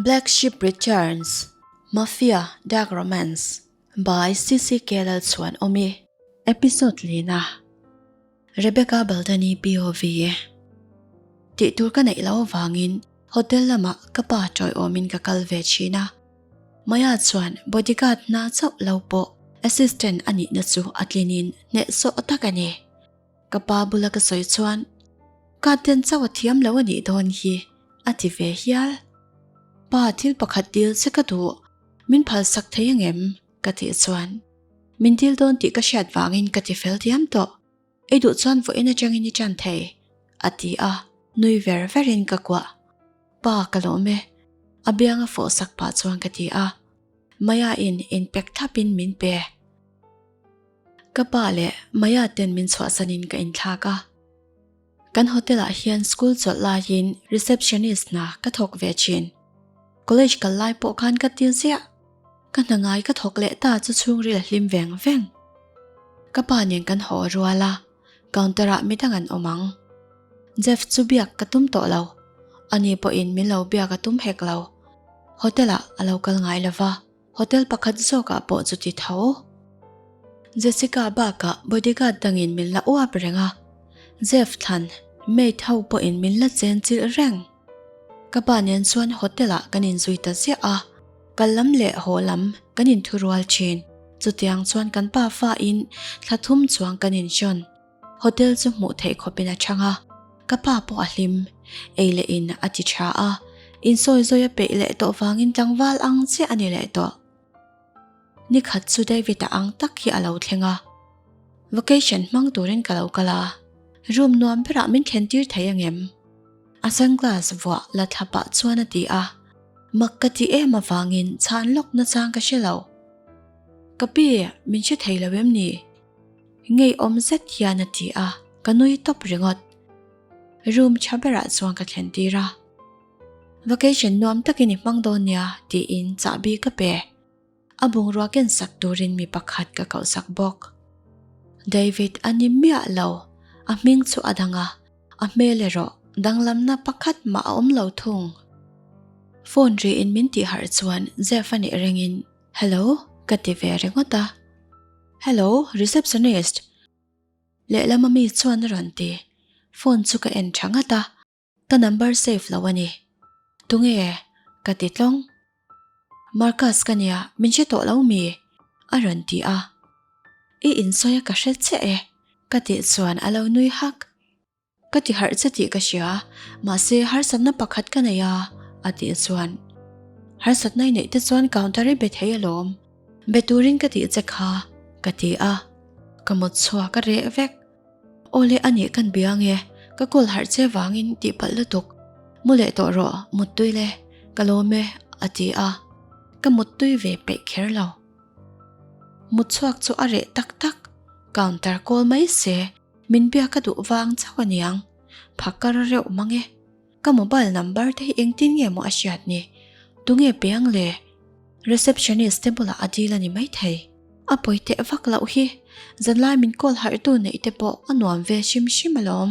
Black Sheep Returns, Mafia Dark Romance by CCK Lalchhuanawmi. Episode lina Rebecca Baldani POV Tih tur ka neih loh avangin hotel lamah ka pa tawiawmin ka kal ve thin a. Maya chuan bodyguard hna chauh lo pawh assistant a nihna chu a tlinin hnehsawh tak a ni. Ka pa bula ka sawi chuan ka ten chauh a thiam lo a nih dawn hi a ti ve hial. Pa thil pakhat dil che ka duh, min phalsak thei angem? ka tih chuan min dil dawn tih ka hriat vangin ka ti fel diam tawh. I duh chuan vawiin atangin i tan thei, a ti a, nui ver verin ka kuah. Pa ka lawm e, a bianga fawh sak pah chuan ka ti a, Maya in inpek thlapin min pe. Ka pa leh Maya ten min chhuahsanin ka inthlak a. Kan hotel ah hian school chawlh laiin receptionist hna ka thawk ve thin. College kal lai pawh khan ka til ziah. Ka hna ngai ka thawk leh ta chu chhungril a hlim veng veng. Ka pa nen kan haw rual a, counter ah midang an awm ang. Jeff chu biak ka tum tawh lo. Ani pawhin min lo biak a tum hek lo. Hotel ah a lo kal ngai lova. Hotel pakhat zawkah pawh chu ti tho. Jessica bakah bodyguard dangin min la uap reng a, Jeff thlan maid ho pawhin min la chen chilh reng. Ka pa nen chuan hotel ah kan inzui ta ziah a, kal lam leh haw lam kan inthurual thin. Chutiang chuan kan pa fa in thla thum chuang kan inhrawn. Hotel chu hmuh theih khawpin a chhang a, ka pa pawh a hlim. Ei leh in a ti tha a, insawi zawi a peih leh tawh vangin tlangval ang chiah a ni leh tawh. Ni khat chu David-a ang tak hi a lo thleng a, vacation hmang turin ka lo kal a, room nuam berah min thlen tir thei angem? A sunglass vuah la thla pah chuan a ti a, mak ka ti em avangin chhan lawk nachang ka hre lo. Ka pi, min hre thei lo em ni? Ngeiawm zet hian a ti a, ka nui tawp ringawt. Room tha berah chuan ka thlen tir a. Vacation nuam takin i hmang dawn nia tiin chahbi ka pe. A bungrua ken sak turin mi pakhat ka koh sak bawk. David a ni miah lo, a hming chu a dang a, a hmel erawh danglamna pakhat mah a awm lo thung. Phone riin min tih harh chuan Jeff a nih ringin Hello ka ti ve ringawt a. Hello, receptionist! Lehlam ami chuan a rawn ti. Phone chu ka en tha ngat a, ka number save lo a ni. Tunge? Ka ti tlawng. Marcus ka nia, min hre tawh lo mi? A rawn ti a. I insawi a ka hre chiah e, ka tih chuan a lo nui hak. Ka ti harh che tih ka hria, mahse harsatna pakhat ka nei a, a tih chuan. Harsatna i neih te chuan counter i be thei alawm, be turin ka tih che kha, ka ti a. Ka mut chhuak a reh vek. Awle a nih kan bia nge, ka call harh che vangin tih palh lutuk. Mu leh tawh rawh, muttui le, ka lawm e, a ti a. Ka muttui ve peih kher lo. Mut chhuak chu a reh tak tak, counter call mai se. Min biak ka duh vang chauh a niang, phakar reuh mang e. Ka mobile number te hi engtin nge maw a hriat ni? Tunge piang le? Receptionist te bulah a dil a ni maithei. A pawi teh vak loh hi, zanlai min call harhtu neih te pawh a nuam ve hrim hrim alawm.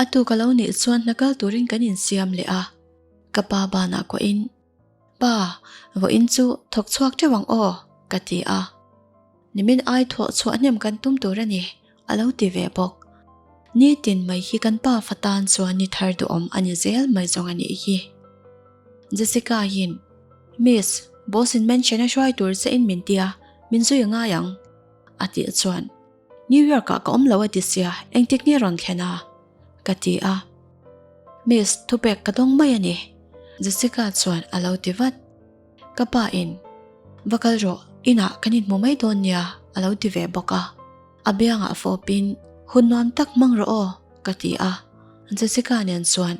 A tu ka lo nih chuan hna kal turin kan insiam leh a, ka pa banah kuahin, Pa, vawiin chu thawk chhuak teuh ang aw, ka ti a. Nimin ai thawh chhuah hnem kan tum tur a ni, a lo ti ve bawk. Nitin mai hi kan pa fa tan chuan ni thar duhawm a ni zel mai zawng a nih hi. Jessica-in, Miss, boss in mention a hruai tur che in min tia, min zui a ngai ang, a tih chuan, New York ah ka awm lo a ti sia, engtik nge rawn thlen a? ka ti a. Miss, thupek ka dawng mai a ni, Jessica chuan a lo ti vat. Ka pa in, Va kal rawh, inah kan inhmu mai dawn nia, a lo ti ve bawk a. A biangah fawpin, Hun nuam tak hmang rawh aw, ka ti a. Jessica nen chuan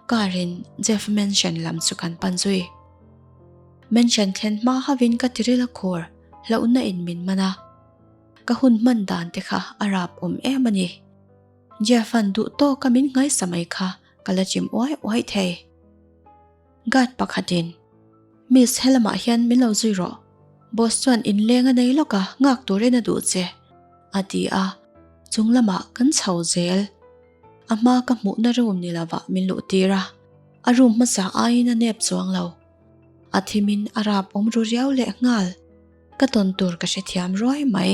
car in Jeff Mansion lam chu kan pan zui. Mansion thlen hma hauhin ka tiril a khur, hlauhna in min man a. Ka hun hman dan te kha a rap awm em a ni. Jeff-a'n duh tawka min ngaisa mai kha ka la chim uai uai thei. Guard pakhatin, Miss helamah hian min lo zui rawh, boss chuan inleng a nei lawk a, nghak turin a duh che, a ti a, chung lamah kan chho zel. A hma ka hmuhna room ni lovah min luh tir a. A room hmasa aiin a nep chuang lo. A thimin a rap awm ru riau leh nghal. Ka tawn tur ka hrethiam ruai mai.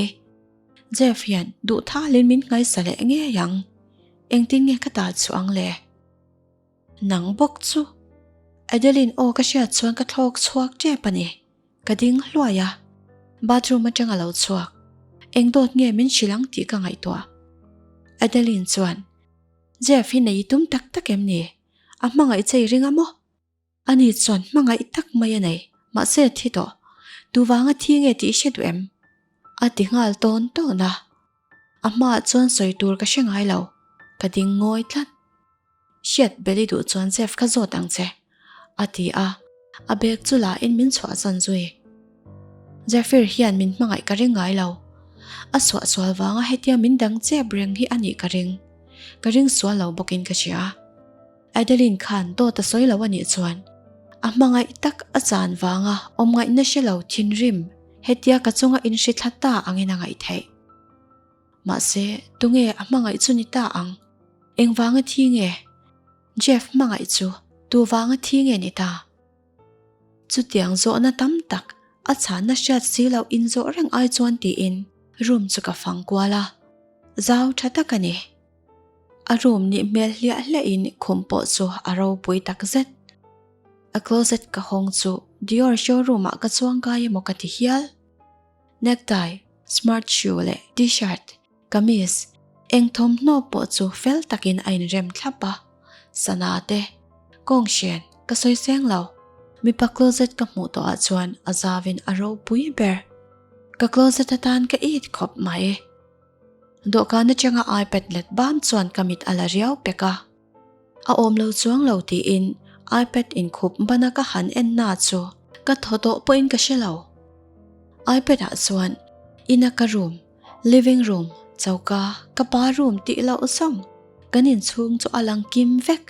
Jeff hian duh thalin min ngaisa leh ngei ang. Engtin nge ka tal chhuah ang le? Nang bawk chu. Adeline aw ka hriat chuan ka thlawk chhuak tep a ni. Ka ding hluai a, bathroom atang a lo chhuak. Eng dawt nge min hrilh ang tih ka ngaihtuah. Adeline chuan, Jeff hi nei i tum tak tak em ni? A hmangaih che i ring a maw? Ani chuan hmangaih tak mai a nei, mahse a thi tawh. Tuvanga thi nge tih i hre duh em? A ti nghal tawn tawn a. A hmaah chuan sawi tur ka hre ngai lo, ka ding ngawi tlat. Hriat bel i duh chuan Jeff kha zawt ang che, a ti a, a bag chu la in min chhuahsan zui. Zephyr hian min hmangaih ka ring ngai lo. A suahsual vanga hetia min dang chep reng hi a nih ka ring. Ka ring sual lo bawkin ka hria. Adeline khan dawt a sawi lo a nih chuan a hmangaih tak a chan vanga awmngaihna hre lo thinrim hetia ka chunga inhri thla ta angin a ngaih theih. Mahse, tunge a hmangaih chu ni ta ang? Engvanga thi nge? Jeff hmangaih chu tuvanga thi nge ni ta? Chutiang zawhna tam tak a chhanna hriat si loh inzawh reng ai chuan tiin room chu ka fang kual a, zau tha tak a ni. A room nih hmel hliah hliahin khum pawh chu a ropui tak zet. A closet ka hawng chu Dior showroom ah ka chuang kai emaw ka ti hial. Necktie, smart shoe leh t-shirt, kamis, eng thawmhnaw pawh chu fel takin a inrem thlap a. Sana te, kawnghren ka sawi seng lo. Mipa closet ka hmuh tawhah chuan a zauin a ropui ber. Ka closet atan ka it khawp mai. Dawhkan atanga iPad let bam chuan ka mit a la riau pek a. A awm lo chuang lo tiin iPad inkhup bana ka han en na chu ka thaw tawh pawhin ka hre lo. iPad ah chuan ina ka room, living room, choka, ka pa room tih loh zawng kan inchhung chu a lang kim vek.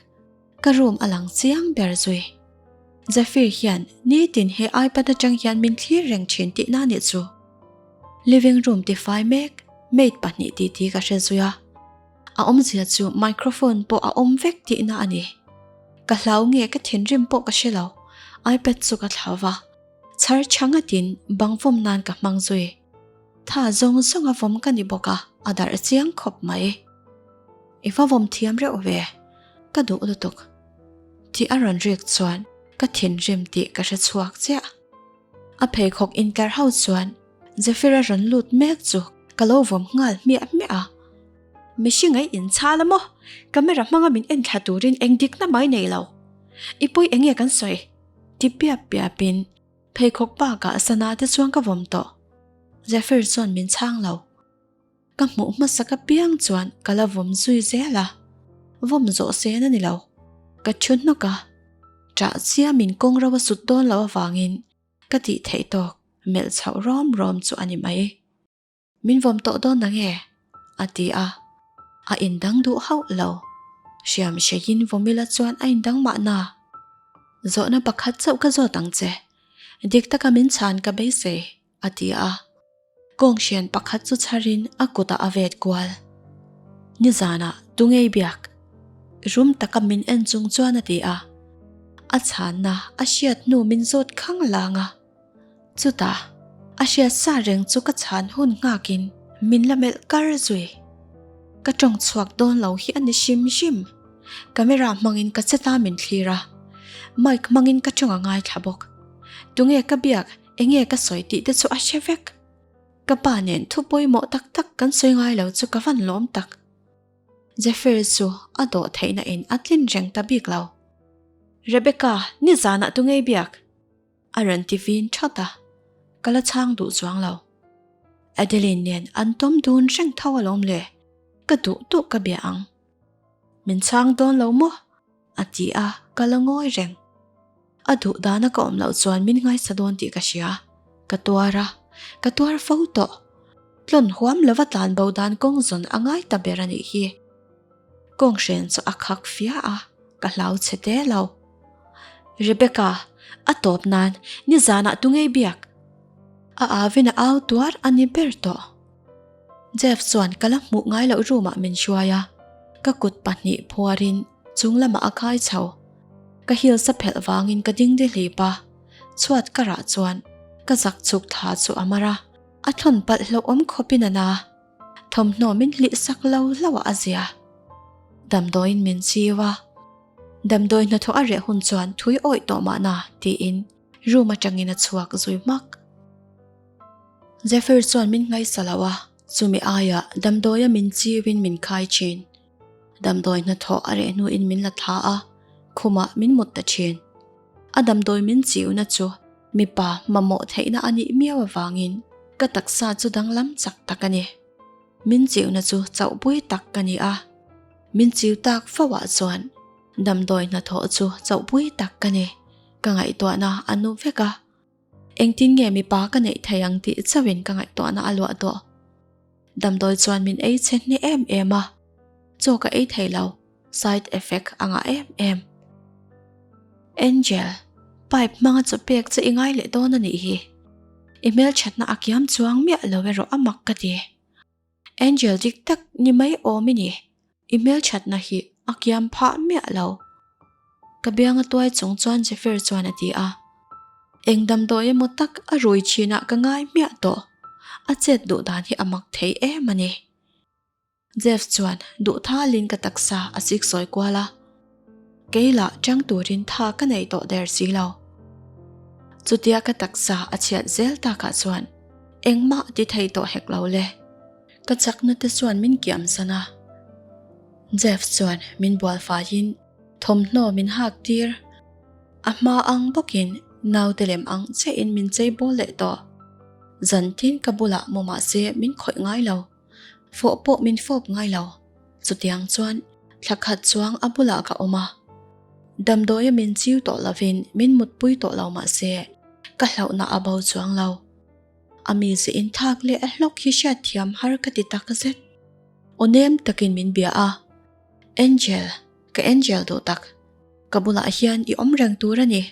Ka room a lang chiang ber zui. Zephyr hian nitin he iPad atang hian min thlir reng thin tihna nih chu. Living room tifai mek maid pahnih titi ka hre zui a. A awmzia chu microphone pawh a awm vek tihna a ni. Ka hlau nge ka thinrim pawh ka hre lo. iPad chu ka thlau va. Chhar tha ngatin bang vawm nan ka hmang zui. Tha zawng zawng a vawm ka ni bawk a, a darh chiang khawp mai. I va vawm thiam reuh ve, ka duh lutuk. Tih a rawn rik chuan ka thinrim tih ka hre chhuak chiah. A pheikhawk intlar ho chuan Zephyr a rawn lut mek chu ka lo vawm nghal hmiah hmiah a. Mihring ai inchhal a maw? Camera hmanga min en thla turin eng dikna mai nei lo. I pawi eng nge kan sawi? Ti piap piapin pheikhawk bakah sana te chuan ka vawm tawh. Zephyr chuan min chhang lo. Ka hmuh hmasak apiang chuan ka la vawm zui zel a, vawm zawh sen a ni lo. Ka thu hnawk a, ṭah chiamin kawng ro a sut dawn loh avangin ka tih theih tawk melh chhoh rawm rawm chu a ni mai. Min vawm tawh dawn na nge? a ti a, a indang duh hauh lo. Hriam hreiin vawmila chuan a indang mahna. Zawhna pakhat chauh ka zawt ang che, dik taka min chhan ka beisei, a ti a. Kawnghren pakhat chu chharin a kutah a vet kual. Nizanah tungei biak? Rum taka min en chung chuan a ti a. A chhanna a hriat hnu min zawt khang lang a. Chutah a hriat sa reng chu ka chhan hun nghakin min la melh kar zui. Ka tawng chhuak dawn lo hi a ni hrim hrim. Camera hmangin ka cheta min thlir a. Mic hmangin ka tawng a ngaithla bawk. Tunge ka biak? Enge ka sawi tih te chu a hre vek. Ka pa nen thu pawimawh tak tak kan sawi ngai lo chu ka van lawm tak. Zephyr chu a dawh theihna in a tlin reng ta bik lo. Rebecca, nizanah tu ngei biak? A rawn ti vin that a, ka la chhang duh chuang lo. Adeline nen an tawm dun reng tho alawm le, ka duh duh ka bia ang. Min chhang dawn lo maw? A ti a, ka la ngawi reng. A duh dana ka awm loh chuan min ngaisa dawn tih ka hria. Ka tuar a, ka tuar fo tawh. Tlawn huam lova tlan bo dan kawng zawn a ngai ta ber a nih hi. Kawnghren chu a khak fia a, ka hlau chhe te lo. Rebecca, a tawp nan nizanah tu ngei biak? A avin a au tuar a ni ber tawh. Jeff chuan ka la hmuh ngai loh room ah min hruai a, ka kut pahnih phuarin chung lamah a khai chho. Ka heels a phelh vangin ka ding dihlip a, chhuat ka rah chuan ka zak chhuk thla chu a mar a, a thawn palh hlauhawm khawpin a na. Thawmhnaw min hlih sak lo lo a a zia. Damdawiin min chiu a, damdawi hnathawh a reh hun chuan thui awih tawh mahna tiin room atangin a chhuak zui hmak. Zephyr chuan min ngaisa lo a, chumi aiah damdawia min chiuin min khai thin. Damdawi hnathawh a reh hnuin min la thla a, khumah min mut ta thin. A damdawi min chiuna chu mipa mamawh theihna a nih miau avangin ka taksa chu danglam chak tak a ni. Min chiuna chu chauhpui tak ka ni a, min chiu tak fo ah chuan damdawi hnathawh chu chauhpui tak ka ni. Ka ngaihtuahna a nu vek a, engtin nge mipa ka neih thei ang tih chauhin ka ngaihtuahna a luah tawh. Damdawi chuan min ei chhe hne em em a, chaw ka ei thei lo, side effect a ngah em em. Angel, pipe hmanga chaw pek che i ngai leh dawn a nih hi. I hmelthatna a kiam chuang miah lo erawh a mak ka ti. Angel dik tak ni mai awm i ni, i hmelthatna hi a kiam phah miah lo. Ka bianga tuai chung chuan Zephyr chuan a ti a. Eng damdawi emaw tak a rui thinah ka ngai hmiah tawh. A chet duh dan hi a mak thei em a ni. Jeff chuan duh thalin ka taksa a sik sawi kual a. Kei lah chang turin tha ka nei tawh der si lo. Chutia ka taksa a chhiat zel takah chuan engmah ti thei tawh hek lo le. Ka chakna te chuan min kiam san a. Jeff chuan min bual faiin thawmhnaw min hak tir. A hma ang bawkin naute lem ang chiahin min chei bawl leh tawh. Zan tin ka bulah maw mahse min khawih ngai lo. Fawh pawh min fawp ngai lo. Chutiang chuan thla khat chuang a bulah ka awm a. Damdawia min chiu tawh lovin min mutpui tawh lo mahse ka hlauhna a bo chuang lo. A mize inthak leh a hlawk hi hriatthiam har ka ti tak zet. Aw nem takin min bia a, Angel, ka Angel duh tak, ka bulah hian i awm reng tur a ni,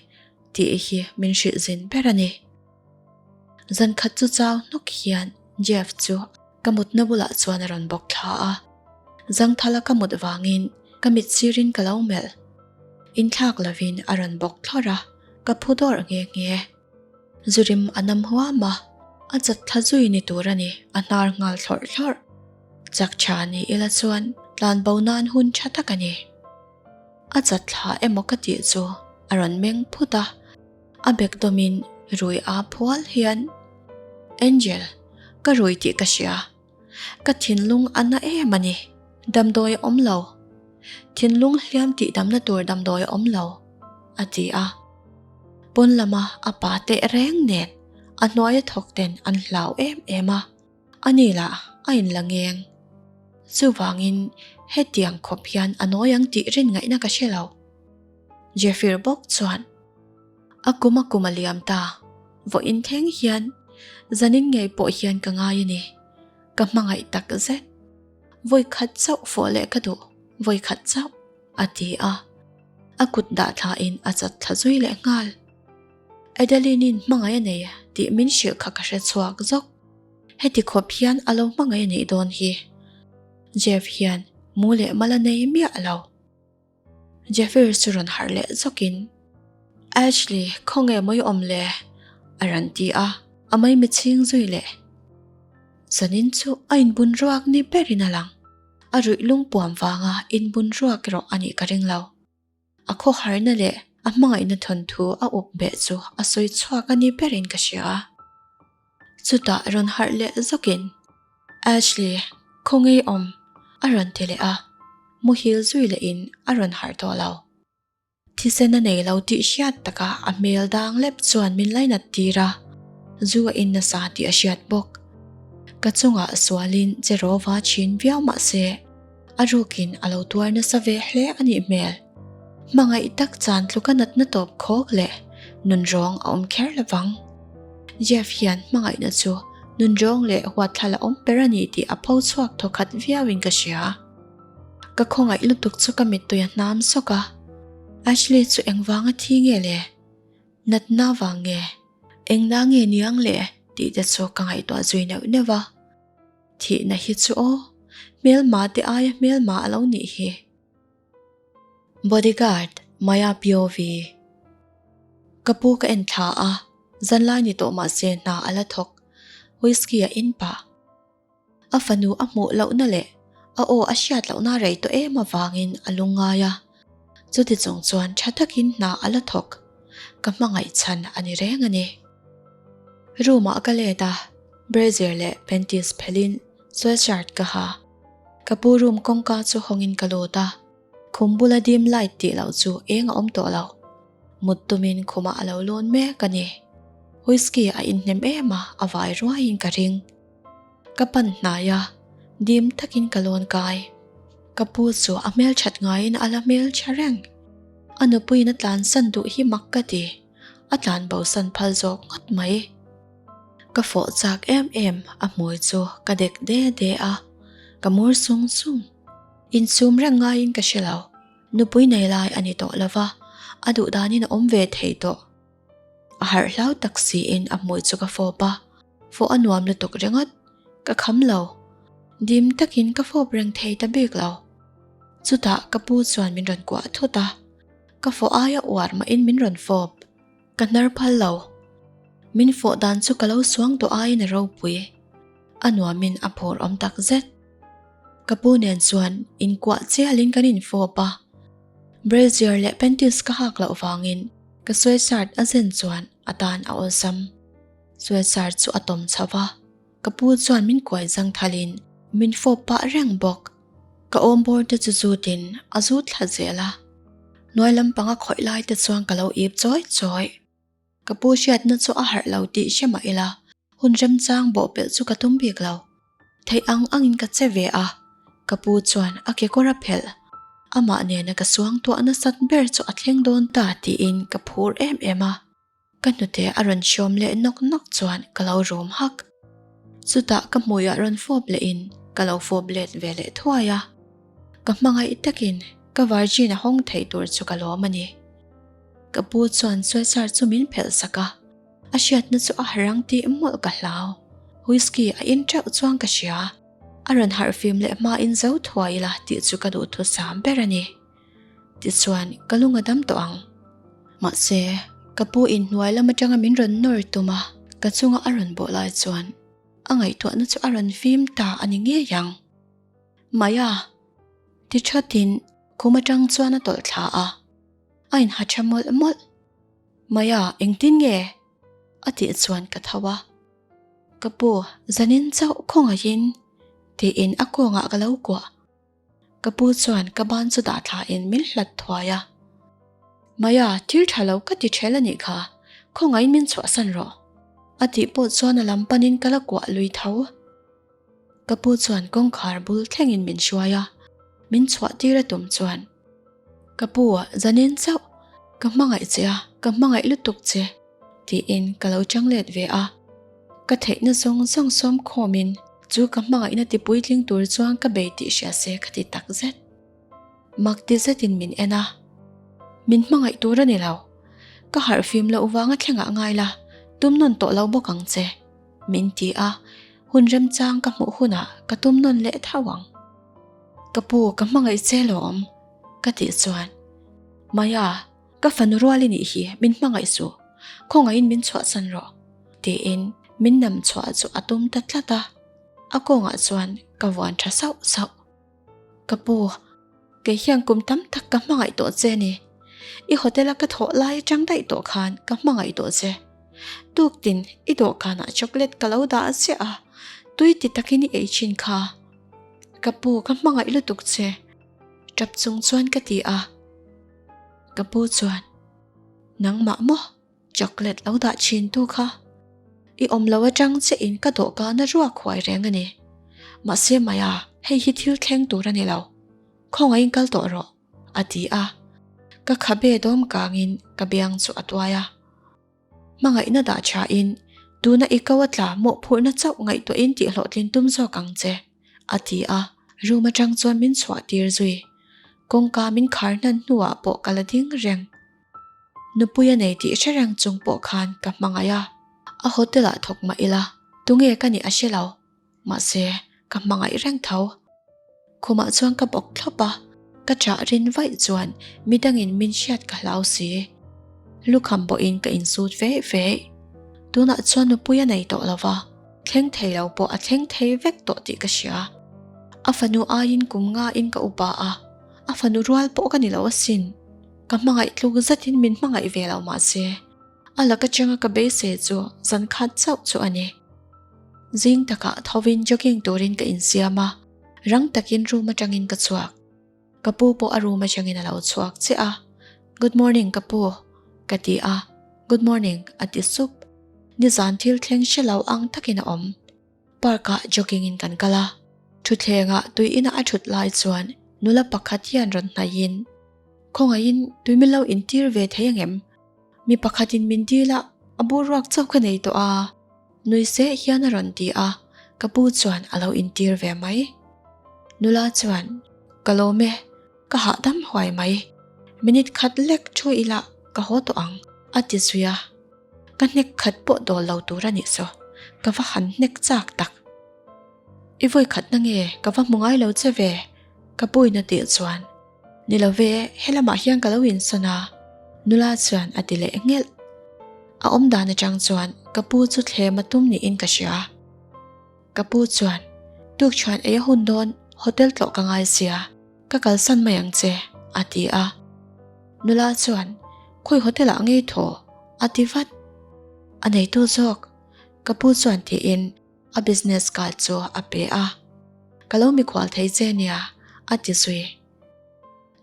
tih hi min hrilh zin ber a ni. Zan khat chu chau hnawk hian Jeff chu ka mutna bulah chuan a rawn bawk thla a, zangthala ka mut vangin ka mit sirin ka lo melh. Inthlak lovin a rawn bawk thlawrh a, ka phu dawrh nghe nghe. Zurim a nam huam a, a chat thla zui ni tur a ni, a hnar nghal thlawrh thlawrh. Chak tha ni ila chuan tlan bo nan hun tha tak a ni. A chat thla emaw ka tih chu a rawn meng phut a, a bek dawmin rui aa phual hian, Angel, ka rui tih ka hria. Ka thinlung a na em a ni. Damdawi a awm lo. Thinlung hliam tih damna tur damdawi a awm lo, a ti a. Pawn lama a pa teh reng nen a hnuaia thawk ten an hlau em em a, a ni lah a inla ngeng. Chuvangin hetiang khawp hian a nawi ang tih rin ngaihna ka hre lo. Jeffir bawk chuan a kum a kum a liam ta, vawiin thleng hian zanin ngei pawh hian ka ngai a ni. Ka hmangaih tak zet. Vawi khat chauh fawh leh ka duh, vawi khat chauh, a ti a. A kut dah thlain a chat thla zui leh nghal. Adeline-in hmangaih a nei tih min hrilh kha ka hre chhuak zawk. Heti khawp hian a lo hmangaih a nih dawn hi. Jeff hian mu leh mal a nei miah lo. Jeffrey chu rawn harh leh zawkin, Ashley, khawnge mawi awm le? a rawn ti a, a maimi chhing zui leh. Zanin chu a inbun ruak ni berin a lang. A ruih lungpuam vanga inbun ruak erawh a nih ka ring lo. A khawharna leh a hmangaihna thawnthu a up beh chu a sawi chhuak a ni berin ka hria. Chutah rawn harh leh zawkin, Ashley, khawnge awm? a rawn ti leh a, muhil zui lehin a rawn harh tawh lo. Thisen a nei lo tih hriat taka a hmel dang lep chuan min lainat tir a, zu a in nasa tih a hriat bawk. Ka chungah sualin che rawva thin viau mah se, a rukin a lo tuar nasa ve hle a nih hmel. Hmangaih tak chan tluka natna tawp khawk leh nunrawng a awm kher lovang. Jeff hian hmangaihna chu nunrawng leh huatthlala awm ber a ni tih a pho chhuak thawkhat viauin ka hria. Ka khawngaih lutuk chu ka mittui a hnam sawk a, Ashley chu engvanga thi nge le? Natna vang nge? Engna nge niang le? tih te chu ka ngaihtuah zui neuh neuh a. Thihna hi chu aw, hmelma te aia hmelma a lo nih hi. Bodyguard. Maya POV. Ka pu ka en thla a, zanlai ni tawh mahse hna a la thawk. Whisky a in pah. A fanu a hmuh lohna leh a aw a hriat lohna rei tawh em avangin a lungngai a, chuti chung chuan tha takin hna a la thawk. Ka hmangaih chhan a ni reng a ni. Room ah ka let a, brazier leh panties phelhin sweatshirt ka ha. Ka pu room kawngka chu hawngin ka lut a, khum bula dim light tih loh chu eng a awm tawh lo. Mut tumin khumah a lo lawn mek a ni. Whisky a inhnem em a, a vai ruaiin ka ring. Ka pan hnai a, dim takin ka lawn kai. Ka pu chu a hmelthat ngaiin a la hmeltha reng. A nupuiin a tlansan duh hi mak ka ti, a tlan bosan phal zawk ngawt mai. Ka fawh chak em em a hmui chu ka dek de de a, ka mur sung sung. Insum reng ngaiin ka hre lo, nupui nei lai a ni tawh lova, a duh danin a awm ve thei tawh. A harh hlau tak siin a hmui chu ka fawp a, fawh a nuam lutuk ringawt, ka kham lo. Dim takin ka fawp reng thei ta bik lo. Chutah ka pu chuan min rawn kuah thut a, ka fawh aia uar mahin min rawn fawp. Ka hnar phal lo. Min fawh dan chu ka lo suang tawh aiin a ropui. A nuamin a phur awm tak zet. Ka pu nen chuan inkuah chialin kan infawp a. Brazier leh panties ka hak loh vangin ka sweatshirt a zen chuan a tan a awlsam. Sweatshirt chu a tawm chho va, ka pu chuan min kuai zang thalin min fawp pah reng bawk. Ka awm bawr te chu zutin a zut thla zel a, hnuai lampanga khawih lai te chuan ka lo ip chawi chawi. Ka pu hriatna chu a harh lo tih hre mah ila, hun remchang bawhpelh chu ka tum bik lo. Theih ang angin ka che ve a, ka pu chuan a kekawr a phelh. Amah nena ka suangtuah nasat ber chu a thleng dawn ta tiin ka phur em em a. Ka hnute a rawn hrawm leh nawk nawk chuan ka lo rum hak. Chutah ka hmuiah rawn fawp lehin ka lo fawp let ve leh thuai a. Ka hmangaih takin ka virgin a hawng thei tur chu ka lawm a ni. Ka pu chuan sweatshirt chu min phelh sak a, a hriatna chu a harang tih mawlh ka hlau. Whisky a in teuh chuan ka hria. A rawn harhfim leh hmain zo thuai ila tih chu ka duhthusam ber a ni. Tichuan ka lung a dam tawh ang. Mahse, ka pu inhnuai lam atanga min rawn nawr tum a, ka chunga a rawn bawh lai chuan a ngaihtuahna chu a rawn fim ta a ni ngei ang. Maya! Ti thatin khum atang chuan a tawlh thla a, a inha tha mawlh mawlh. Maya, engtin nge? A tih chuan ka tho a. Ka pu, zanin chauh khawngaihin tiin a kawngah ka lo kuah. Ka pu chuan ka ban chu dah thlain min hlat thuai a. Maya, thil tha lo ka ti ṭhel a nih kha, khawngaihin min chhuahsan rawh. A tih pawh chuan a lam panin ka la kuah lui tho. Ka pu chuan kawngkhar bul thlengin min hruai a, min chhuah tir a tum chuan, Ka pu, zanin chauh, ka hmangaih che a, ka hmangaih lutuk che, tiin ka lo chang let ve a. Ka theihna zawng zawng sawm khawmin chu ka hmangaihna ti puitling tur chuan ka bei tih hria se ka ti tak zet. Mak ti zetin min en a, Min hmangaih tur a ni lo. Ka harhfim loh vanga thlengah ngai la, tum nawn tawh lo bawk ang che, min ti a, hun remchang ka hmuh hunah ka tum nawn leh tho ang. Ka pu, ka hmangaih che lawm, ka tih chuan, Maya, Ka fanu rual i nih hi, min hmangaih suh, khawngaihin min chhuahsan rawh, tiin min nam chhuah chu a tum ta tlat a, a kawngah chuan ka vuan tha sauh sauh. Ka pu, kei hian kum tam tak ka hmangaih tawh che ni, i hotel a ka thawh lai atang daih tawh khan ka hmangaih tawh che. Tuktin i dawhkanah chocolate ka lo dah chiah a, tui ti takin i ei thin kha. Ka pu, ka hmangaih lutuk che, tap chung chuan ka ti a. Ka pu chuan, Nangmah maw chocolate lo dah thin tu kha? I awm lo atang che in ka dawhkan a ruak huai reng a ni. Mahse Maya, hei hi thil thleng tur a ni lo. Khawngaihin kal tawh rawh, a ti a. Ka khabe dawm kangin ka biang chu a tuai a. Hmangaihna dah thain, tuna i ko a tla mawhphurhna chauh ngaihtuahin tihhlawhtlin tum zawk ang che, a ti a, room atang chuan min chhuah tir zui. Kawngka min khar hnan hnuah pawh ka la ding reng. Nupui a nei tih hre reng chung pawh khan ka hmangaih a, a hotel ah thawk mah ila, tunge ka nih a hre lo. Mahse, ka hmangaih reng tho. Khumah chuan ka bawk thlawp a, Ka ṭah rin vaih chuan midangin min hriat ka hlau si. Lukham pawhin ka insut feih feih. Tunah chuan nupui a nei tawh lo va, thleng thei lo pawh a thleng thei vek tawh tih ka hria. A fanu aiin kum ngain ka upa a, a fanu rual pawh ka ni lo asin. Ka hmangaih tluk zetin min hmangaih ve lo mahse, a laka changa ka beisei chu zan khat chauh chu a ni. Zing takah thovin jogging turin ka insiam a, rang takin room atangin ka chhuak. Ka pu pawh a room atangin a lo chhuak chiah a, Good morning ka pu, ka ti a, Good morning a ti sup. Nizan thil thleng hre lo ang takin a awm. Park ah jogging in kan kal a, thutthlengah tui ina a thut lai chuan nula pakhat hian rawn hnaihin, Khawngaihin tui min lo intir ve thei angem? Mi pakhatin min dil a, a bur ruak chauh ka nei tawh a. Nui seh hian a rawn ti a, ka pu chuan a lo intir ve mai. Nula chuan, Ka lawm e, ka hahdam huai mai. Minute khat lek thu ila ka haw tawh ang, a ti zui a. Ka hnek khat pawh dawl lo tur a nih saw, ka va han hnek chak tak. I vawi khat na nge ka va hmu ngai lo che ve, ka puina tih chuan. Ni lo ve, helamah hian ka lo insawn a, nula chuan a ti leh ngelh. A awm dan atang chuan ka pu chu thlem a tum niin ka hria. Ka pu chuan, Tukchhuan ei a hun dawn, hotel tlawh ka ngai sia, ka kalsan mai ang che, a ti a. Nula chuan, Khawi hotel ah ngei thaw? a ti vat. A neitu zawk, ka pu chuan tiin a business card chu a pe a. Ka lo mikhual thei che nia, a ti zui.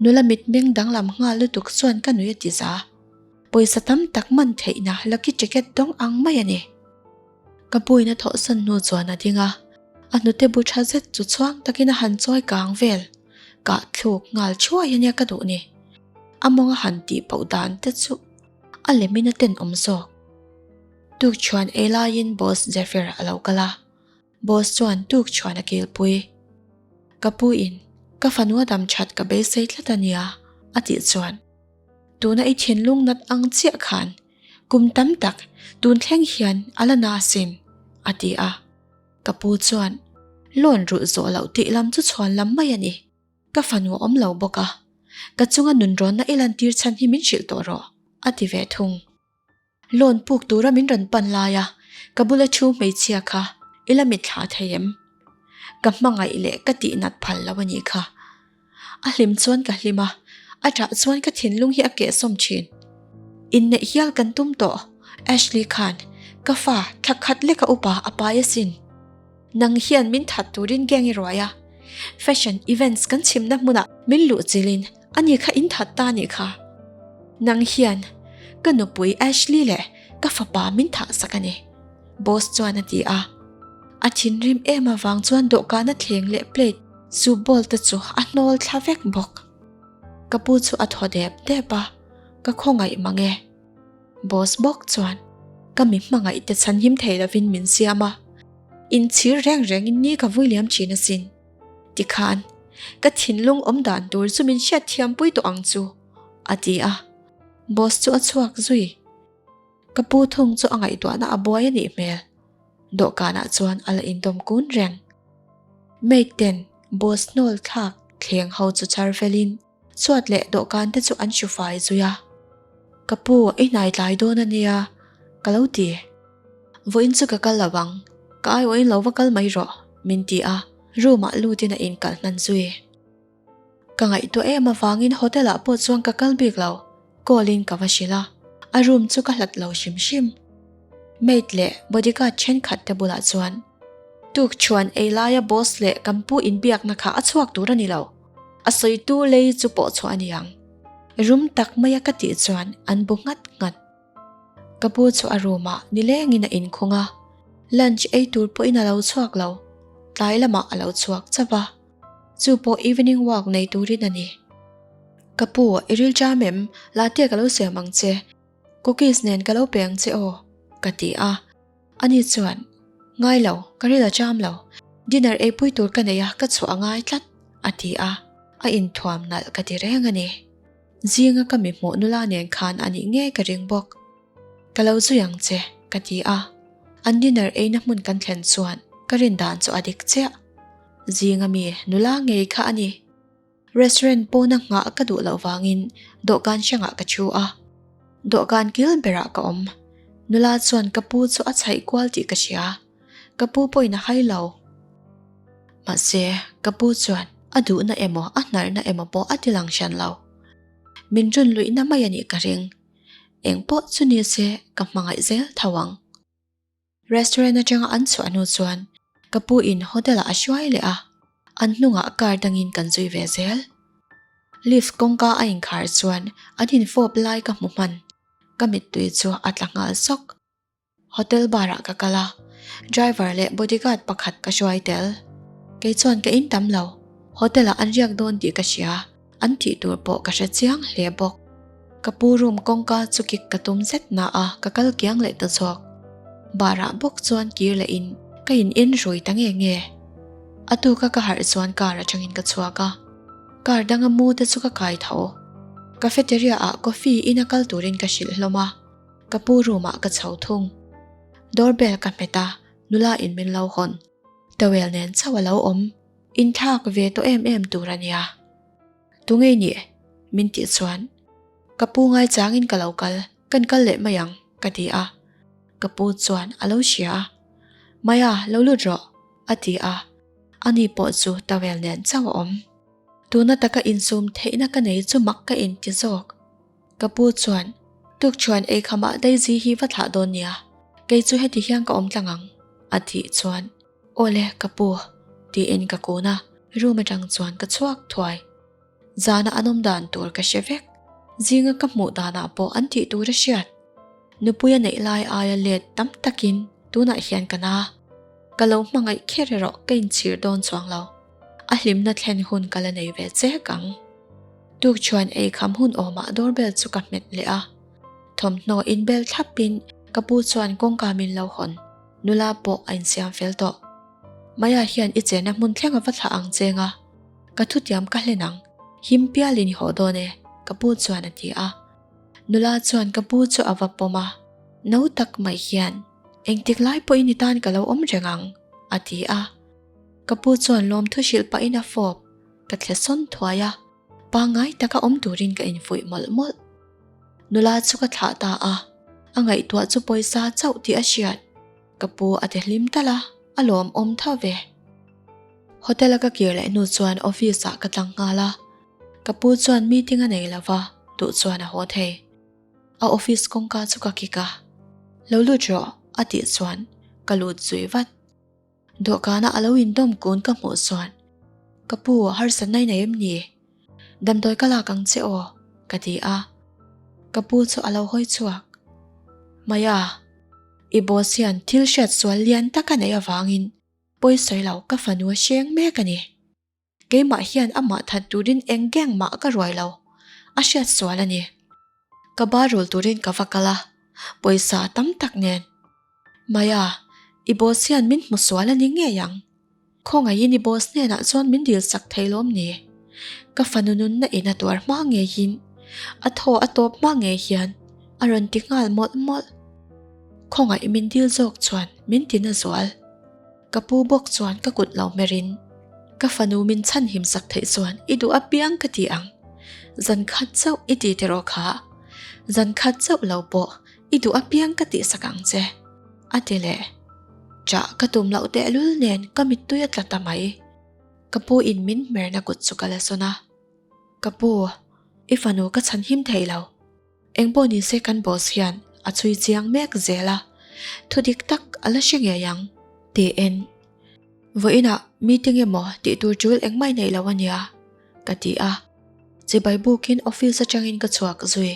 Nula mitmeng danglam nghal lutuk chuan ka nui a ti za. Pawisa tam tak man theihna lucky ticket dawng ang mai a ni. Ka puina thawhsan hnu chuan a ding a, a hnute bu tha zet chu chhuang takin a han chawi kang vel. Kah thluk nghal thuai a nia ka duh ni. A mawng a han tih poh dan te chu a lemin a tenawm zawk. Tukchhuan ei laiin Boss Zephyr a lo kal a. Boss chuan tuk chuan a kilpui. Ka pu in, ka fanu a dam that ka beisei tlat a nia, a tih chuan, Tuna i thinlung nat ang chiah khan kum tam tak tun thleng hian a la na asin, a ti a. Ka pu chuan, Loan rulh zawh loh tih lam chu chhuan lam mai a ni. Ka fanu a awm lo bawk a, ka chunga nunrawnna i lantir chhan hi min hrilh tawh rawh, a ti ve thung. Loan puk tura min rawn pan lai a, ka bula thu hmeichhia kha i la mitthla thei em? Ka hmangaih leh ka tihnat phal lo a nih kha. A hlim chuan ka hlim a, a ṭah chuan ka thinlung hi a kehsawm ṭhin. Inneih hial kan tum tawh, Ashley khan ka fa thla khat leka upa a pai asin. Nang hian min that turin gang i ruai a, fashion events kan chhimna hmunah min luhchilhin Ani kha in that ta nih kha. Nang hian ka nupui Ashley leh ka fapa min thah sak a ni, boss chuan a ti a. A thinrim em avang chuan dawhkana thleng leh plate, soup bowl te chu a hnawl thla vek bawk. Ka pu chu a thaw dep dep a, ka khawngaih mang e. Boss bawk chuan ka mi hmangaih te chhanhim thei lovin min siam a, inchhir reng rengin ni ka vui liam thin asin. Tikhan, ka thinlung awm dan tur chu min hriat thiampui tawh ang chu, a ti a. Boss chu a chhuak zui. Ka pu thung chu a ngaihtuahna a buai a nih hmel. Dawhkanah chuan a la indawm kun reng. Maid ten boss hnawl thlak thleng ho chu char felin chhuat leh dawhkan te chu an hru fai zui a. Ka pu, i hnai tlai dawn a nia, ka lo ti. Vawiin chu ka kal lo ang, ka aiawhin lo va kal mai rawh, min ti a, room ah lutin a inkalh hnan zui. Ka ngaihtuah em avangin hotel ah pawh chuan ka kal bik lo, call in ka va hrilh a, a room chu ka hlat lo hrim hrim. Maid leh bodyguard thenkhat te bulah chuan, Tukchuan ei laia boss leh kan pu inbiakna kha a chhuak tur a ni lo, a sawitu lei chu pawh chhuah a ni ang. Rum tak maia ka tih chuan an bu nghat nghat. Ka pu chu a room ah nilengin a inkhung a, lunch ei tur pawhin a lo chhuak lo, tlai lamah a lo chhuak chauh a, chu pawh evening walk nei turin a ni. Ka pu, i ril ṭam em? Latte ka lo siam ang che, cookies nen ka lo pe ang che aw, ka ti a. Ani chuan, Ngai lo, ka ril a ṭam lo, dinner eipui tur ka nei a, ka chhuah a ngai tlat, a ti a, a inthuam nalh ka ti reng a ni. Zinga ka mi hmuh nula nen khan a nih ngei ka ring bawk. Ka lo zui ang che, ka ti a. An dinner eina hmun kan thlen chuan ka rin dan chu a dik chiah. Zinga mi nula ngei kha a ni. Restaurant pawna nghah ka duh loh vangin dawhkan hrangah ka thu a. Dawhkan kil berah ka awm. Nula chuan ka pu chu a chhaih kual tih ka hria. Ka pu pawhin a hai lo. Mahse, ka pu chuan a duhna emaw a hnarhna emaw pawh a ti lang hran lo. Min run luihna mai a nih ka ring. Eng pawh chu ni se ka hmangaih zel tho ang. Restaurant atanga an chhuah hnu chuan ka pu in hotel ah a hruai leh a, an hnungah car dangin kan zui ve zel. Lift kawngka a inkhar chuan an infawp lai ka hmu hman, ka mittui chu a tla nghal sawk. Hotel bar ah ka kal a, driver leh bodyguard pakhat ka hruai tel. Kei chuan ka in tam lo, hotel ah an riak dawn tih ka hria. An tih tur pawh ka hre chiang hle bawk. Ka pu room kawngka chu kik ka tum zet na a, ka kal kiang leh ta zawk. Bar ah bawk chuan kir leh in ka in en rui ta nge nge. A tuka ka harh chuan car atangin ka chhuak a, car danga mu te chu ka kai tho. Cafeteria ah coffee in a kal turin ka hrilh hlawm a, ka pu room ah ka chho thung. Door bell ka hmet a, nula in min lo hawn. Towel nen chauh a lo awm. Inthlak ve tawh em em tur a nia. Tunge i nih? Min tih chuan, Ka pu ngaichangin ka lo kal, kan kal leh mai ang, ka ti a. Ka pu chuan a lo hria a, Maya, lo lut rawh, a ti a. Ani pawh chu towel nen chauh a awm. Tuna taka insum theihna ka nei chu mak ka inti zawk. Ka pu chuan, Tukṭhuan ei khamah Daisy hi va thlah dawn nia, kei chu heti hian ka awm tlang ang, a tih chuan, Awle ka pu, tiin ka kun a, room atang chuan ka chhuak thuai. Zana an awm dan tur ka hre vek, zinga ka hmuh danah pawh an tih tur a hriat. Nupui a neih lai aia let tam takin tunah hian ka na. Ka lo hmangaih kher erawh ka inchhir dawn chuang lo. A hlimna thlen hun ka la nei ve chek ang. Tukchuan ei kham hun awmah doorbell chu ka hmet leh a. Thawmhnaw inbel thlapin ka pu chuan kawngka min lo hawn. Nula pawh a insiam fel tawh. Maya hian i chenna hmun thleng a va thlah ang cheng a, ka thutiam ka hlen ang, him pialin i haw dawn e, ka pu chuan a ti a. Nula chuan ka pu chu a va pawm a, no tak mai hian, Engtik lai pawhin i tan ka lo awm reng ang, a ti a. Ka pu chuan lawmthu hrilh pahin a fawp, ka thle sawn thuai a, pangngai taka awm turin ka infuih mawlh mawlh. Nula chu ka thlah ta a, a ngaihtuah chu pawisa chauh tih a hriat. Ka pu a ti hlim tal a, a lawmawm tho ve. Hotel a ka kir leh hnu chuan office ah ka tlang nghal a, ka pu chuan meeting a nei lo va, duh chuan a haw thei. A office kawngka chu ka kik a, Lo lut rawh a tih chuan ka lut zui vat. Dawhkana a lo indawm kun ka hmuh chuan, Ka pu, harsatna i nei em ni? Damdawi ka lak ang che aw, ka ti a. Ka pu chu a lo hawi chhuak. Maya, i boss hian thil hriat sual lian tak a neih avangin pawisawi lo ka fanu a hreng mek a ni. Keimah hian amah that turin eng gang mah ka ruai lo, a hriat sual a ni. Ka bar rul turin ka va kal a, pawisa tam tak nen. Maya, i boss hian min hmu sual a ni ngei ang. Khawngaihin i boss hnenah chuan min dil sak thei lawm ni? Ka fanu nunna in a tuar hma ngeiin, a thaw a tawp hma ngei hian a rawn ti nghal mawlh mawlh. Khawngaih min dil zawk chuan min ti na zual. Ka pu bawk chuan ka kut lo hmerin, Ka fanu min chhanhim sak theih chuan i duh apiang ka ti ang. Zan khat chauh i ti tiraw kha? Zan khat chauh lo pawh i duh apiang ka tihsak ang che, a ti leh. Chah ka tum loh tehlul nen ka mittui a tla ta mai. Ka pu in min hmerna kut chu ka la sawn a, Ka pu, i fanu ka chhanhim thei lo. Engpawh ni se kan boss hian a chhui chiang mek zel a, thu dik tak a la hre ngei ang, tiin vawiinah meeting emaw tih tur tul engmah i neih lo a nia, ka ti a, chibai bukin office atangin ka chhuak zui.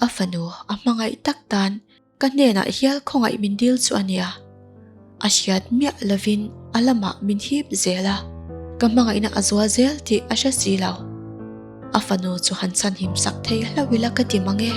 A fanu a hmangaih tak tan Ka hnenah hial khawngaih min dil chu a nia. A hriat miah lovin a lamah min hip zel a, ka hmangaihna a zual zel tih a hre si lo. A fanu chu han chhanhim sak thei hlauh ila ka ti mang e.